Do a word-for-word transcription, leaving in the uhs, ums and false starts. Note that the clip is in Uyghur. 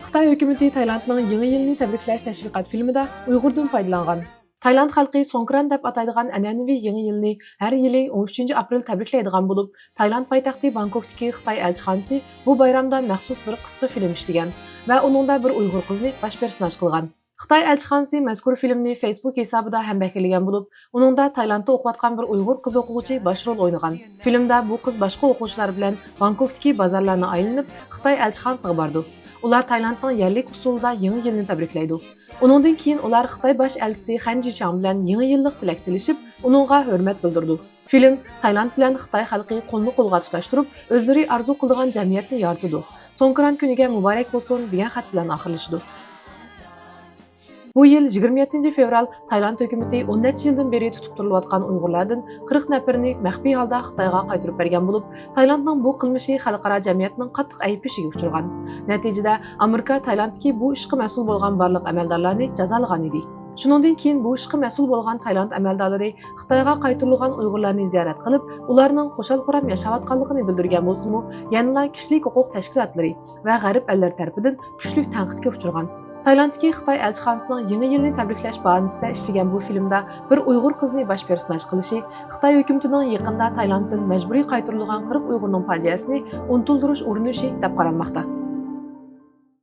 خىتاي ھۆكۈمىتى تايلاندنىڭ يېڭى يىلىنى تەبرىكلەش تەشۋىقات فىلىمىدا ئۇيغۇردىن پايدىلانغان. تايلاند خەلقى سوڭكران دەپ ئاتايدىغان ئەنئەنىۋى يېڭى يىلنى ھەر يىلى ئون ئۈچىنچى ئاپرېل تەبرىكلەيدىغان بولۇپ، تايلاند پايتەختى بانكوكتىكى خىتاي ئەلچىخانىسى بۇ بايرامدا مەخسۇس بىر قىسقا فىلىم ئىشلىگەن ۋە ئۇنىڭدا بىر ئۇيغۇر قىزنى باش پېرسوناژ قىلغان. خىتاي ئەلچىخانىسى مەزكۇر فىلىمنى فېيسبۇك ھېسابىدا ھەمبەھىرلىگەن بولۇپ، ئۇنىڭدا تايلاندتا ئوقۇۋاتقان بىر ئۇيغۇر قىز ئوقۇغۇچى باش رول ئوينىغان. فىلىمدا بۇ قىز باشقا ئوقۇغۇچىلار بىلەن بانكوكتىكى بازارلارنى ئايلىنىپ، خىتاي ئەلچىخانىسىغا بارىدۇ. ئۇلار تايلاندنىڭ يەرلىك ئۇسسۇلىدا يېڭى يىلنى تەبرىكلەيدۇ. ئۇنىڭدىن كېيىن ئۇلار خىتاي باش ئەلچىسى خەن جىچاڭ بىلەن يېڭى يىللىق تىلەك تىلىشىپ، ئۇنىڭغا ھۆرمەت بىلدۈرىدۇ. فىلىم تايلاند بىلەن خىتاي خەلقى قولنى قولغا تۇتاشتۇرۇپ، ئۆزلىرى ئارزۇ قىلىدىغان جەمئىيەتنى يارىتىدۇ. سوڭكران كۈنىگە مۇبارەك بولسۇن دېگەن خەت بىلەن ئاخىرلىشىدۇ. بۇ يىل يىگىرمە يەتتىنچى فېۋرال تايلاند ھۆكۈمىتى ئون نەچچە يىلدىن بېرى تۇتۇپ تۇرۇلۇۋاتقان ئۇيغۇرلاردىن قىرىق نەپىرىنى مەخپىي ھالدا خىتايغا قايتۇرۇپ بەرگەن بولۇپ، تايلاندنىڭ بۇ قىلمىشى خەلقئارا جەمئىيەتنىڭ قاتتىق ئەيىبلىشىگە ئۇچرىغان. نەتىجىدە، ئامېرىكا تايلاندتىكى بۇ ئىشقا مەسئۇل بولغان بارلىق ئەمەلدارلارنى جازالىغان ئىدى. شۇنىڭدىن كېيىن بۇ ئىشقا مەسئۇل بولغان تايلاند ئەمەلدارلىرى خىتايغا قايتۇرۇلغان ئۇيغۇرلارنى زىيارەت قىلىپ، ئۇلارنىڭ خۇشال-خۇرام ياشاۋاتقانلىقىنى بىلدۈرگەن بولسىمۇ، يەنىلا كىشىلىك ھوقۇق تەشكىلاتلىرى ۋە غەرب ئەللىرى تەرىپىدىن كۈچلۈك تەنقىدكە ئۇچرىغان. تايلاندتىكى خىتاي ئەلچىخانىسىنىڭ يېڭى يىلنى تەبرىكلەش باھانىسىدە ئىشلىگەن بۇ فىلىمدا بىر ئۇيغۇر قىزنى باش پېرسوناژ قىلىشى خىتاي ھۆكۈمىتىنىڭ يېقىندا تايلاندتىن مەجبۇرىي قايتۇرۇلغان قىرىق ئۇيغۇرنىڭ پاجىئەسىنى ئۇنتۇلدۇرۇش ئۇرۇنۇشى دەپ قارالماقتا.